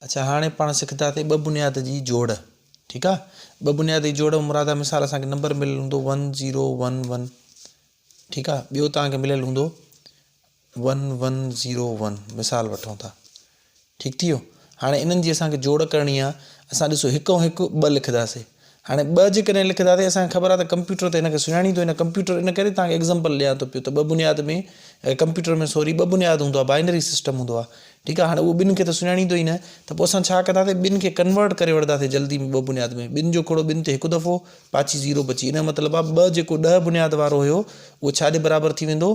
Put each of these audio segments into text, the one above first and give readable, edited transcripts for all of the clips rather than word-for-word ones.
اڇا هاڻي پاڻ سکنداسين ٻه بنياد جي جوڙ ٺيڪ آ ٻه بنياد جي جوڙ مراد آ مثال اسان کي نمبر مليل هوندو ون زيرو ون ون ٺيڪ آ ٻيو توهان کي مليل هوندو ون ون زيرو ون مثال وٺون ٿا ٺيڪ ٿي ويو هاڻي انهن جي اسان کي جوڙ ڪرڻي آ اسان ڏسو هڪ ۽ هڪ ٻه لکنداسين هاڻي ٻه جيڪڏهن لکنداسين اسان کي خبر آهي ته ڪمپيوٽر ته هن کي سڃاڻيندو هن ڪمپيوٽر ان ڪري توهان کي ايگزامپل ڏيان ٿو پيو ته ٻه بنياد ۾ ڪمپيوٽر ۾ سوري ٻه بنياد هوندو آهي بائنري سسٽم هوندو آهي ٺيڪ آهي هاڻي اهو ٻن کي ته سڃاڻيندو ئي نه ته پوء اسان ڇا ڪنداسين ٻن کي ڪنورٽ ڪري وٺنداسين جلدي ۾ ٻه بنياد ۾ ٻن جو کوڙو ٻن تي هڪ دفعو پاڇي زيرو بچي ان جو مطلب آهي ٻه جيڪو ڏهه بنياد وارو هيو اهو ڇا جي برابر ٿي ويندو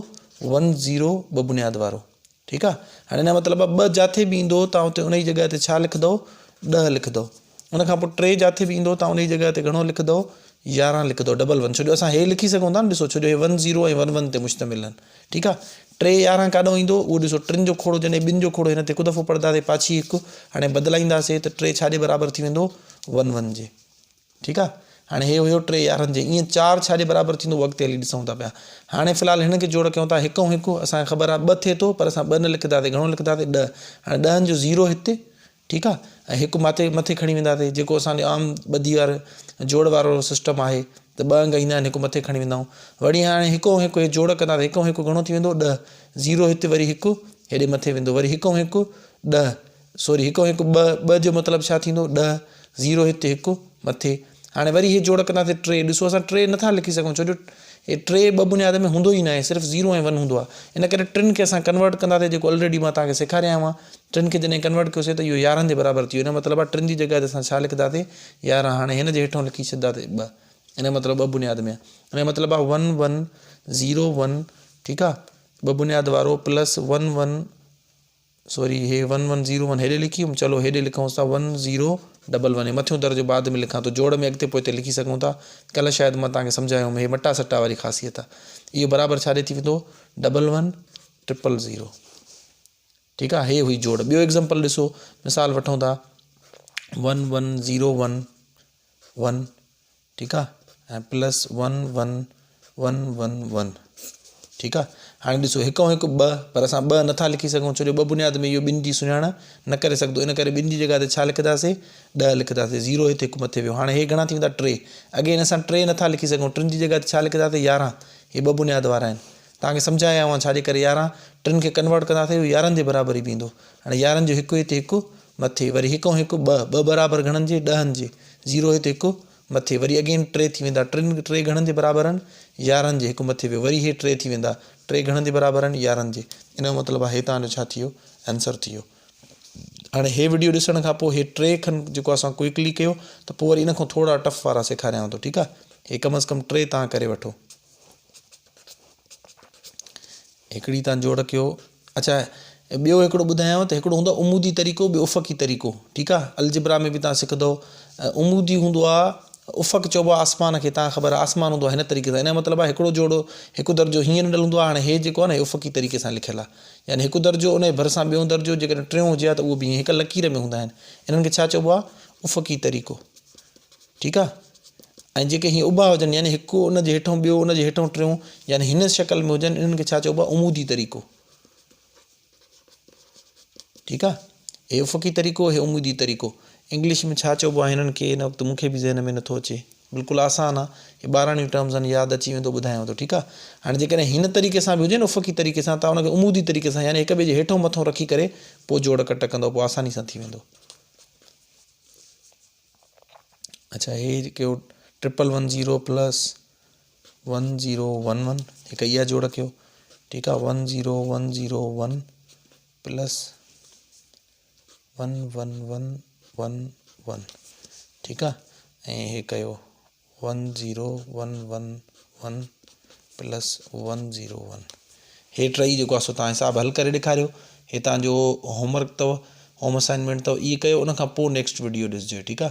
ون زيرو ٻه بنياد وارو ٺيڪ آ هاڻي ان جو مطلب آ ٻه جاٿي به ايندو تان اتي ان جي جڳهه تي ڇا لکندؤ ڏهه لکندؤ ان کان پوء ٽي جاٿي به ايندو تان ان جي جڳهه تي گهڻو لکندؤ يارهن لکندؤ ڊبل ون ڇو جو اسان هي لکي سگهون ٿا نه ڏسو ڇو جو هي ون زيرو ۽ ون ون تي مشتمل آهن ٺيڪ آ ٽي يارهن ڪاڏو ايندو اهو ڏسو ٽن جو کوڙو جڏهن ٻن جو کوڙو هن تي هڪ دفعو پڙهنداسي پاڇي هڪ هاڻي بدلائينداسي ته ٽي ڇا جي برابر ٿي ويندو ون ون جي ٺيڪ آ هاڻي هي هيو ٽي يارهن جي ائين چار ڇا جي برابر ٿيندو اهو اڳتي هلي ڏسون ٿا پيا هاڻي في الحال هن کي جوڙ ڪيون ٿا هڪ ۽ هڪ اسان کي خبر آ ٻه ٿئي ٿو پر اسان ٻه نه لکنداسين گهڻو لکنداسين ڏهه هاڻي ڏهن جو زيرو هتي ٺيڪ آ ۽ هڪ مٿي مٿي کڻي وينداسين جيڪو اسان جو عام ٻڌي وارو جوڙ وارو سسٽم آهي ته ٻه انگ ايندا آهن هڪ مٿي کڻي ويندا آهيون وري هاڻي هڪ ۽ هڪ هي جوڙ ڪنداسين هڪ ۽ هڪ گهڻو ٿي ويندو ڏهه زيرو هتي وري هڪ هيڏي مٿي ويندو وري هڪ ۽ هڪ ڏهه سوري هڪ ۽ هڪ ٻه، ٻه جو مطلب ڇا ٿيندو ڏهه، زيرو هت هڪ مٿي. هاڻي وري هي جوڙ ڪنداسين ٽي، ڏسو اسان ٽي نٿا لکي سگهون ڇو جو هي ٽي ٻه بنياد ۾ هوندو ئي ناهي صرف زيرو ۽ ون هوندو آهي ان ڪري ٽن کي اسان ڪنورٽ ڪنداسين جيڪو الريڊي مان توهان کي سيکاري آيو آهيان ٽن کي جڏهن ڪنورٽ ڪيوسين ته اهو يارهن جي برابر ٿي ويو ان جو مطلب آهي ٽن جي جڳهه تي اسان ڇا لکنداسين يارهن هاڻي هن جي هيٺون لکي ڇڏنداسين ٻه ان جو مطلب ٻه بنياد ۾ آهي ان جو مطلب آهي ون ون زيرو ون ٺيڪ آهي ٻه بنياد وارو پلس ون ون سوري هي ون ون زيرو ون هيڏي لکي هيم چلو هيڏي لکونس ٿا ون زيرو ڊبل ون هي مٿيون درجو بعد ۾ لکان ٿو جوڙ ۾ اڳتي پوئتي لکي سگهون ٿا ڪلهه شايد مان توهان کي سمجهايو هيم هي مٽا سٽا واري خاصيت آ اهو برابر ڇا ڏي ٿي ويندو ڊبل ون ٽرپل زيرو ٺيڪ آ هي هئي جوڙ ٻيو ايگزامپل ڏسو مثال وٺون ٿا one one zero one one ٺيڪ آ ۽ plus one one one one one ٺيڪ آ هاڻي ڏسو هڪ ۽ هڪ ٻه پر اسان ٻه نٿا لکي سگهون ڇو جو ٻه بنياد ۾ اهو ٻن جي سڃاڻ نه ڪري سگهندو ان ڪري ٻن جي جڳهه تي ڇا لکنداسين ڏهه لکنداسين زيرو هت هڪ مٿي ويو هاڻي هي گهڻا ٿي ويندا ٽي اگين اسان ٽي نٿا لکي سگهون ٽن جي جڳهه تي ڇا لکنداسين يارهن هي ٻه بنياد وارا آهن توهان کي سمجهايو آهي ڇا جي ڪري يارهن ٽن کي ڪنورٽ ڪنداسين اهو يارهن جي برابر ئي بيهندو هاڻي يارهن جو هڪ هت هڪ مٿي وري هڪ ۽ هڪ ٻه، ٻه برابر گهڻن جي؟ ڏهن جي. زيرو هت هڪ مٿي وري اگين ٽي ٿي ويندا. ٽن ٽي گهڻن جي برابر آهن؟ يارهن جي. هڪ مٿي ويو وري هي ٽي ٿي ويندا. ٽي گهڻن جي برابر آهن؟ يارهن جي. ان جو مطلب آهي هي توهان جو ڇا ٿي ويو؟ آنسر ٿي ويو. هاڻي هي وڊيو ڏسڻ کان پوء هي ٽي کن جيڪو اسان ڪوئڪلي ڪيو ته پوء وري ان کان ٿورا ٽف وارا سيکاريانو ٿو ٺيڪ آهي. هي ڪم از ڪم ٽي توهان ڪري وٺو. هڪڙي تان جوڙ ڪيو اڇا ٻيو هڪڙو ٻڌايانو ته هڪڙو هوندو آهي عمودي طريقو ٻيو افقي طريقو ٺيڪ آهي الجبرا ۾ به تان سکندو عمودي هوندو آهي افق چئبو آهي آسمان کي تان خبر آهي آسمان هوندو آهي هن طريقي سان ان جو مطلب آهي هڪڙو جوڙو هڪ درجو هيئن ڏنل هوندو آهي هاڻي هي جيڪو آهي نه افقي طريقي سان لکيل آهي يعني هڪ درجو ان جي ڀرسان ٻيو درجو جيڪڏهن ٽيون هجي ها ته اهو به هڪ لڪير ۾ هوندا آهن انهن کي ڇا چئبو آهي افقي طريقو ٺيڪ آ ۽ جيڪي هيئن اڀا هجن يعني هڪ ان جي هيٺون ٻيو ان جي هيٺون ٽيون يعني هن شڪل ۾ هجن انهن کي ڇا چئبو آ عمودي طريقو ٺيڪ آ هي افقي طريقو هي عمودي طريقو انگلش ۾ ڇا چئبو آ هنن کي هن وقت مون کي به ذهن ۾ نٿو اچي بلڪل آسان آ هي ٻاراڻيون ٽرمز آهن ياد اچي ويندو ٻڌايان ٿو ٺيڪ آ هاڻي جيڪڏهن هن طريقي سان به هجي نه افقي طريقي سان ته ان کي عمودي طريقي سان يعني هڪ ٻئي جي هيٺون مٿون رکي ڪري پوء جوڙ ڪٽ ڪندو پوء آساني سان ٿي ويندو اڇا هي ڪيو triple one zero plus one zero one one هڪ اها جوڙ ڪيو ٺيڪ آ one zero one zero one plus one one one one one ٺيڪ آ ۽ هي ڪيو one zero one one one plus one zero one هي ٽئي جيڪو آ سو تان حساب حل ڪري ڏيکاريو هي تان جو هوم ورڪ اٿو هوم اسائنمينٽ اٿو اهي ڪيو ان کان پوء نيڪسٽ وڊيو ڏسجو ٺيڪ آ.